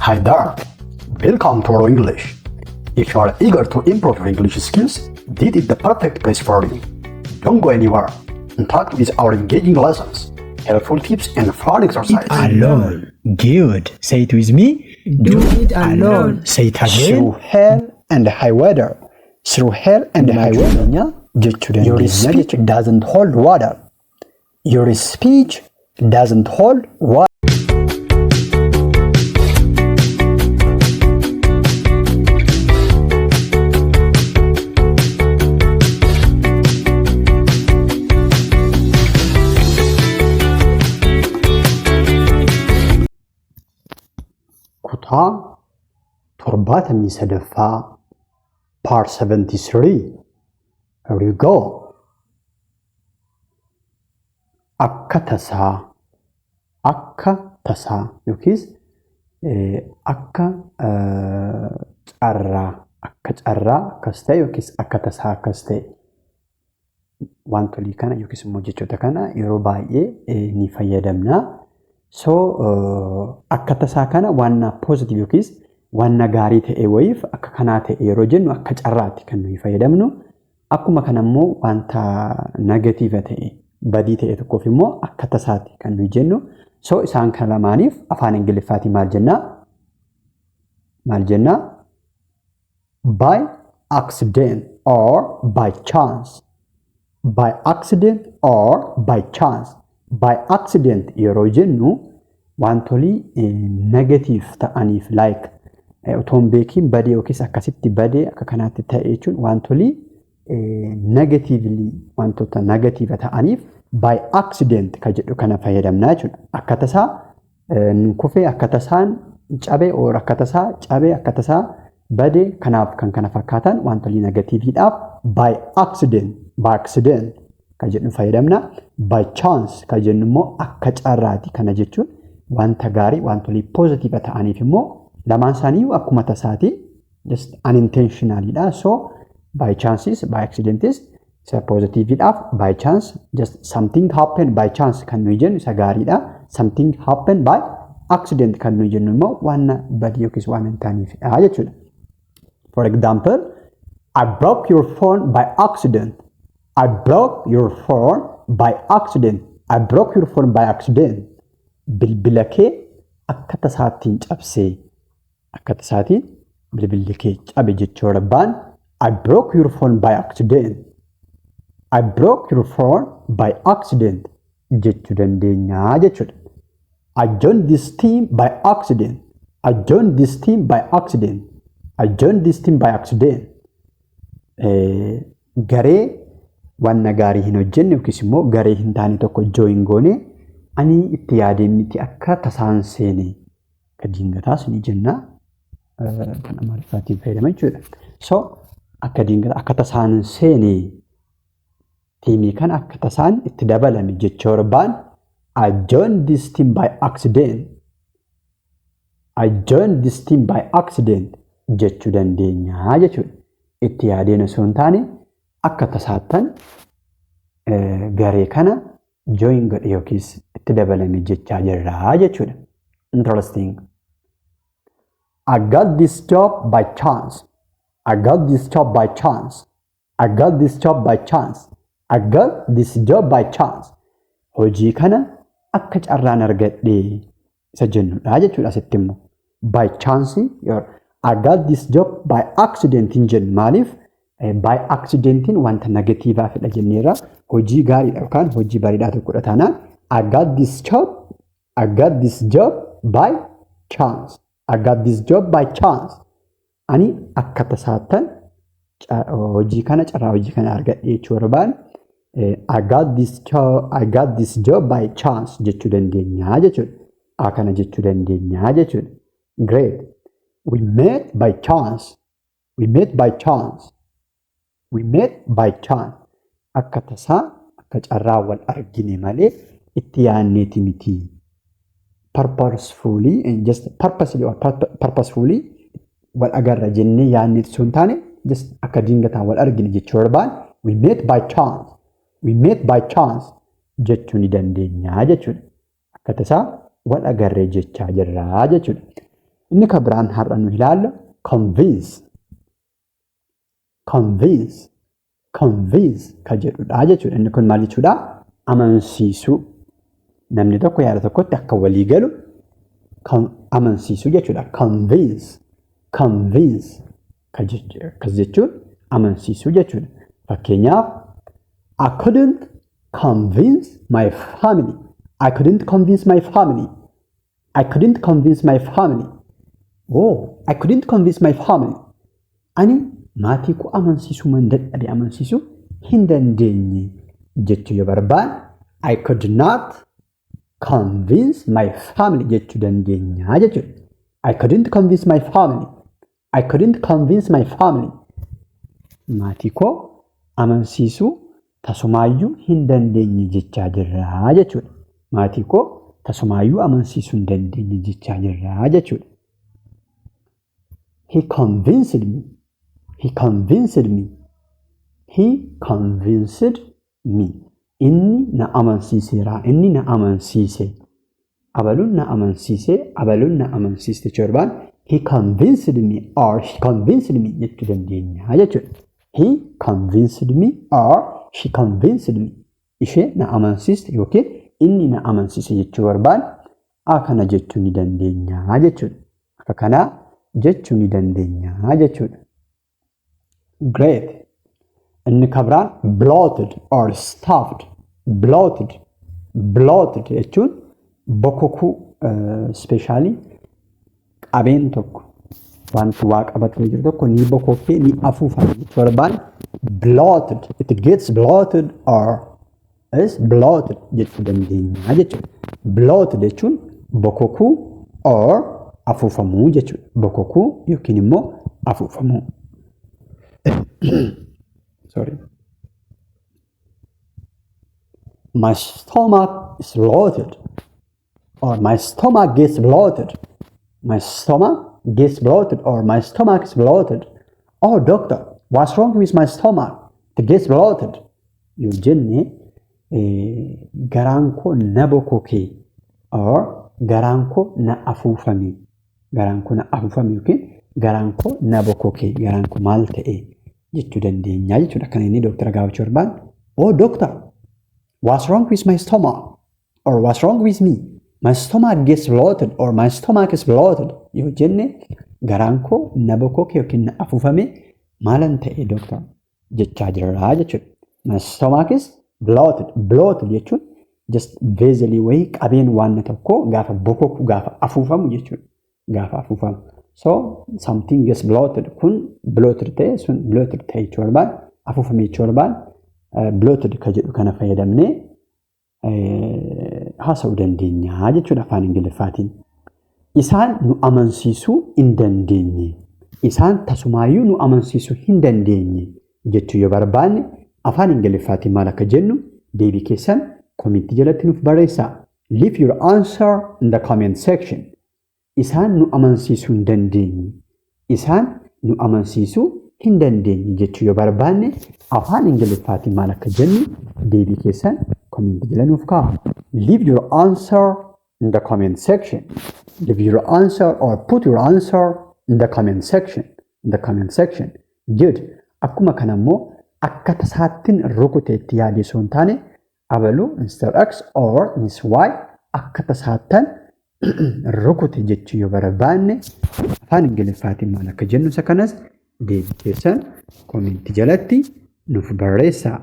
Hi there! Welcome to Oro English. If you are eager to improve your English skills, this is the perfect place for you. Don't go anywhere. Interact with our engaging lessons, helpful tips, and fun exercises. Alone. Good. Say it with me. Do it alone. Say it again. Through hell and high water. Through hell and high water. Jechuudha. Your speech doesn't hold water. Your speech doesn't hold water. Kutaa 73ffaa, Part 73. Here we go. Akka tasaa, akka tasaa yookiis akka carraa, akka carraa akkas ta'e yookiis akka tasaa akkas ta'e, wantolii kana yookiis immoo jechoota kana yeroo baay'ee ni fayyadamna. So akka tasaa kana waan positive yookiis waan gaarii ta'e wayiif akka kanaa ta'e yeroo jennu akka carraatti kan nuyi fayyadamnu. Akkuma kana immoo wanta negative ta'e, badii ta'e tokkoof immoo akka tasaatti kan nuyi jennu. So isaan kana lamaaniif afaan Ingiliffaatiin maal jennaa? Maal jennaa? By accident or by chance. By accident or by chance. By accident yeroo jennu wantolii negative ta'aniif, like otoo hin beekiin badee yookiis akkasitti badee, akka kanaatti ta'e jechuun, wantolii negatively, wantoota negative ta'aniif by accident kan jedhu kana fayyadamna jechuudha. Akka tasaa kufee, akka tasaan cabe, or akka tasaa cabe, akka tasaa badee, kanaaf kan kana fakkaatan wantolii negatiiviidhaaf by accident, by accident kan jedhu fayyadamna. By chance kan jennu immoo akka carraati. Kana jechuun wanta gaarii, wantolii positive ta'aniif immoo lamaan isaanii akkuma tasaati, just unintentionalidha. So by chances, by accident is isa positiveidhaaf, by chance, just something happen by chance kan nuyi jennu isa gaariidha. Something happen by accident kan nuyi jennu immoo waan badii yookiis waan hin taaneefidha jechuudha. For example, I broke your phone by accident. I broke your phone by accident. I broke your phone by accident. Bilbila kee akka tasaattiin cabsee, akka tasaatiin bilbilli kee cabe jechuu barbaan, I broke your phone by accident. I broke your phone by accident jechuu dandeenya jechuudha. I joined this team by accident. I joined this team by accident. I joined this team by accident. Garee wanna gaarii hin hojjenne yookiis immoo garee hin taane tokko join goone, ani itti yaadee miti, akka tasaan seene, akka diingataas ni jenna, kan Amaariffaatiin fayyadama jechuudha. So akka diingataa, akka tasaan seene, tiimii kana akka tasaan itti dabalame jechuu barbaan, I joined this team by accident. I joined this team by accident jechuu dandeenya jechuudha. Itti yaadeen osoo hin taane akka tasaattan garee kana join godhe yookiis itti dabalame jechaa jirra jechuudha. Interesting. I got this job by chance. I got this job by chance. I got this job by chance. I got this job by chance. Hojii kana akka carraan argadhe isa jennudha jechuudha asitti immoo. By chance, I got this job by accident hin jennu. Maaliif? By accidentiin wanta negatiivaa fedha jenneerra. Hojii gaariidha yookaan hojii bareedaa tokkodha taanaan, I got this job by chance. I got this job by chance. Ani akka tasaattan hojii kana, carraa hojii kana argadhe jechuu barbaan, I got this job by chance jechuu dandeenya jechuudha. Akkana jechuu dandeenya jechuudha. Great. We met by chance. We met by chance. We met by chance. Akka tasaa, akka carraa wal argine malee itti yaadneeti miti. Purposefully and just purposely or purposefully wal agarra jennee yaadneeti osoo hin taane, just akka diingataan wal argine jechuu barbaan, we met by chance. We met by chance jechuu ni dandeenya jechuudha. Akka tasaa wal agarree jechaa jirra jechuudha. Inni kan biraan har'a nu ilaallu convince. Convince. Convince kan jedhudha jechuudha. Inni kun maal jechuudha? Amansiisuu. Namni tokko yaada tokkotti akka walii galu amansiisuu jechuudha. Convince. Convince akkas jechuun amansiisuu jechuudha. Fakkeenyaaf, I couldn't convince my family. I couldn't convince my family. I couldn't convince my family. Oh, I couldn't convince my family. Ani maatii koo amansiisuu man dadhabe, amansiisuu hin dandeenye jechuu yoo barbaanne, "I could not convince my family" jechuu dandeenya jechuudha. I couldn't convince my family. I couldn't convince my family. Maatii koo amansiisuu tasumaayyuu hin dandeenye jechaa jirra jechuudha. Maatii koo tasumaayyuu amansiisuu hin dandeenye jechaa jirra jechuudha. He convinced me. He convinced me. He convinced me. Inni na amansiiseera. Inni na amansiise. Abaluun na amansiise. Abaluun na amansiiste jechuu barbaanne, "He convinced me" or "She convinced me" jechuu dandeenya jechuudha. He convinced me or she convinced me. Ishee na amansiiste yookiin inni na amansiise jechuu barbaanne, akkana jechuu ni dandeenya jechuudha. Akka kanaa jechuu ni dandeenya jechuudha. Great. Inni kan biraan bloated or stuffed. Bloated. Bloated jechuun bokokuu, especially qabeen tokko, wanti waa qabatee jiru tokko ni bokokee, ni afuufama jechuu barbaanne, bloated. It gets bloated or is bloated jechuu dandeenya jechuudha. Bloated jechuun bokokuu or afuufamuu jechuudha. Bokokuu yookiin immoo afuufamuu. Sorry. My stomach is bloated or my stomach gets bloated. My stomach gets bloated or my stomach is bloated. "Oh doctor, what's wrong with my stomach? It gets bloated." Yoo jenne, garaan koo na bokokee or garaan koo na afuufame. Garaan koo na afuufame yookiin garaan koo na bokokee, garaan koo maal ta'e jechuu dandeenya jechuudha. Kana inni dooktara gaafachuu barbaanne. "Oh doctor, what's wrong with my stomach?" Or "What's wrong with me? My stomach gets bloated" or "My stomach is bloated" yoo jenne, garaan koo na bokokee yookiin na afuufame, maalan ta'e doctor jechaa jirra jechuudha. My stomach is bloated. Bloated jechuun just vesselii wayii, qabeen waan tokko gaafa bokoku, gaafa afuufamu jechuudha. Gaafa afuufamu. So something gets bloated, kun bloated ta'e, sun bloated ta'e jechuu barbaanne, afuufame jechuu barbaanne, bloated ka jedhu kana fayyadamnee haasa'uu dandeenya jechuudha afaan Ingiliffaatiin. Isaan nu amansiisuu hin dandeenye. Isaan tasumaayyuu nu amansiisuu hin dandeenye jechuu yoo barbaanne, afaan Ingiliffaatiin maal akka jennu deebii keessan commentii jalatti nuuf barreessaa. Leave your answer in the comment section. Isaan nu amansiisuu hin dandeenye. Isaan nu amansiisuu hin dandeenye jechuu yoo barbaanne, afaan Ingiliffaatiin maal akka jennu deebii keessan commentii jala nuuf kaa'a. Leave your answer in the comment section. Leave your answer or put your answer in the comment section. In the comment section. Good. Akkuma kana immoo akka tasaattiin rukute itti yaadee osoo hin taane, abaluu Mr. X or Miss Y akka tasaattan rukute jechuu yoo barbaanne, afaan Ingiliffaatiin maal akka jennu isa kanas deebii keessan commentii jalatti nuuf barreessaa.